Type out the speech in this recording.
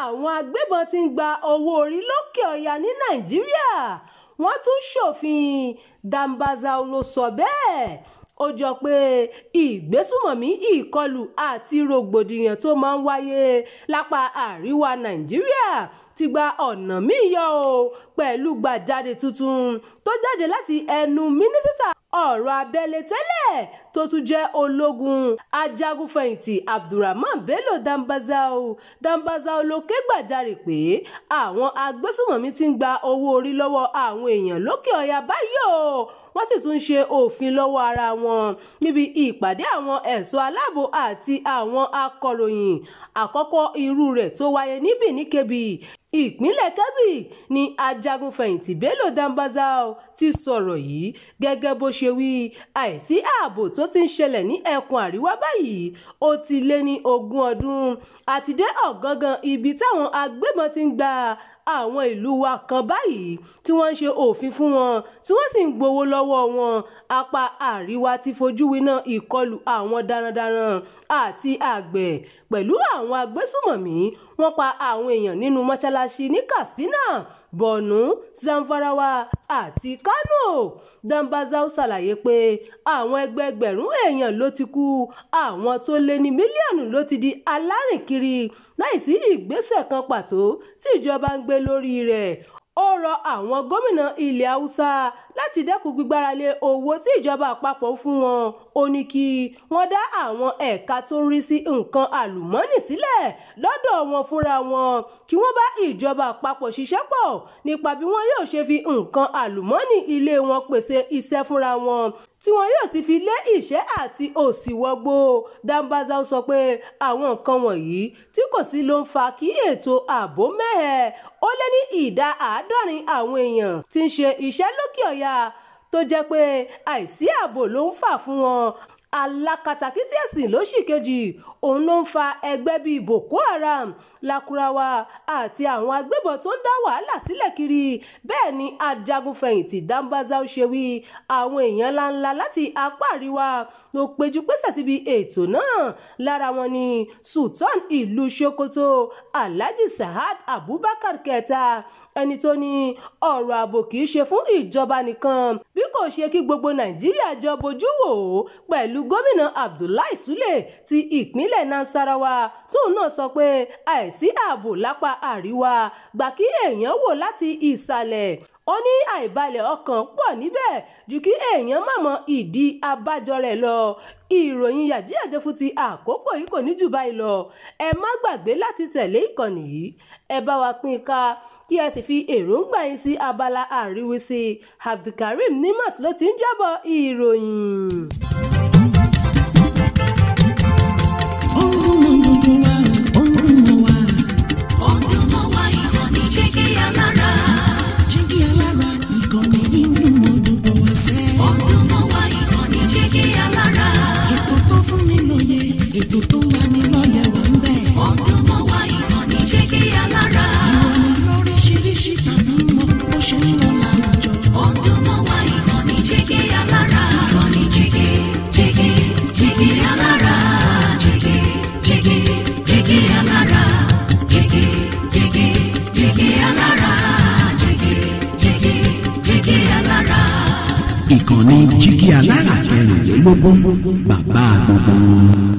Àwọn agbébọn ti ń gba owó orí lókè ọya ní Nàìjíríà, wọ́n tún ṣòfin. Dambazau ló sọ bẹ́ẹ̀. Ó jọ pé ìgbésùmọ̀mí, ìkọlù àti rògbòdìyàn tó máa ń wáyé lápá àríwá Nàìjíríà ti gba ọ̀nà míì yọ o, pẹ̀lú gbàjáde tuntun tó jáde láti ẹnu mínísítà ọ̀rọ̀ abẹ́lé tẹ́lẹ̀ tó tún jẹ́ ológun ajagunfẹ̀yìntì Abdulrahman Bello Dambazau. Dambazau ló ké gbàjarè pé àwọn agbésùmọ̀mí ti ń gba owó orí lọ́wọ́ àwọn èèyàn lókè ọya báyìí o, wọ́n sì tún ń ṣe òfin lọ́wọ́ ara wọn. Níbi ìpàdé àwọn ẹ̀ṣọ́ aláàbò àti àwọn akọ̀ròyìn àkọ́kọ́ irú rẹ̀ tó wáyé ní Benin Kebbi, ìpínlẹ̀ Kebbi, ni ajagunfẹ̀yìntì Bello Dambazau ti sọ̀rọ̀ yìí. Gẹ́gẹ́ bó ṣe wí, àìsí ààbò tó ti ń ṣẹlẹ̀ ní ẹkùn àríwá báyìí ó ti lé ní 20 ọdún, àti dé ọ̀gangan ibi táwọn agbébọn ti ń gba àwọn ìlú wa kan báyìí tí wọ́n ń ṣe òfin fún wọn tí wọ́n sì ń gbowó lọ́wọ́ wọn. Apá àríwá ti fojú winá ìkọlù àwọn darandaran àti àgbẹ̀ pẹ̀lú àwọn agbésùmọ̀mí. Wọ́n pa àwọn èèyàn nínú mọ́ṣáláṣí ní Katsina, Borno, Zamfarawa àti Kano. Dambazau ṣàlàyé pé àwọn ẹgbẹẹgbẹ̀rún èèyàn ló ti kú, àwọn tó lé ní mílíọ̀nù ló ti di alárìnkiri láìsí ìgbésẹ̀ kan pàtó tí ìjọba ń gbé lórí rẹ̀. Ó rọ àwọn gómìnà ilẹ̀ Haúsá láti dẹ́kun gbígbáralé owó tí ìjọba àpapọ̀ ń fún wọn. Ó ní kí wọ́n dá àwọn ẹ̀ka tó ń rí sí nǹkan àlùmọ́ọ́nì sílẹ̀ lọ́dọ̀ wọn fúnra wọn, kí wọ́n bá ìjọba àpapọ̀ ṣiṣẹ́ pọ̀ nípa bí wọ́n yóò ṣe fi nǹkan àlùmọ́ọ́nì ilé wọn pèsè iṣẹ́ fúnra wọn, tí wọn yóò sì fi lé ìṣẹ́ àti òṣì wọgbó. Dambazau sọ pé àwọn nǹkan wọ̀nyí tí kò sí ló ń fa kí ètò ààbò mẹ́hẹ̀. Ó lé ní 70% àwọn èèyàn tí ń ṣe iṣẹ́ lókè ọya tó jẹ́ pé àìsí ààbò ló ń fà fún wọn. Alákatakítí ẹ̀sìn ló sì kejì, òun ló ń fa ẹgbẹ́ bíi Boko Haram, Lakurawa àti àwọn agbébọn tó ń dá wàhálà sílẹ̀ kiri. Bẹ́ẹ̀ ni ajagunfẹ̀yìntì Dambazau ṣe wí. Àwọn èèyàn ńláńlá láti apá àríwá ló péjú pésẹ̀ síbi ètò náà. Lára wọn ni Sultan ìlú Sokoto, Alhaji Sa'ad Abubakar kẹta, ẹni tó ní ọ̀rọ̀ ààbò kì í ṣe fún ìjọba nìkan bí kò ṣe kí gbogbo Nàìjíríà jọ bojú wò ó, pẹ̀lú gómìnà Abdullahi Sule ti ìpínlẹ̀ Nasarawa tóun náà sọ pé àìsí ààbò lápá àríwá gbà kí èèyàn wò láti ìsàlẹ̀. Ó ní àìbalẹ̀ ọkàn pọ̀ níbẹ̀ ju kí èèyàn má mọ ìdí abájọ rẹ̀ lọ. Ìròyìn yàjíyàjẹ́ fún ti àkókò yìí kò ní jù báyìí lọ. Ẹ má gbàgbé láti tẹ̀lé ìkànnì yìí, ẹ bá wa pín ká kí ẹ sì fi èròǹgbà yín sí abala àríwísí. Abdulkareem Nimat ló ti ń jábọ̀ ìròyìn. Ètò tó wà ní lọ́yẹ̀ wà ń bẹ̀. Ó dùn mọ́ wa, ìkànnì Jígí Alára. Ìròyìn lóríṣiríṣi tàbí mọ bó ṣe ń lọ láwùjọ. Ó dùn mọ́ wa, ìkànnì Jígí Alára. Ìkànnì Jígí, Jígí, Jígí Alára. Jígí, Jígí, Jígí Alára. Jígí, Jígí, Jígí Alára. Jígí, Jígí, Jígí Alára. Ìkànnì Jígí Alára 24 bàbá gbogbo.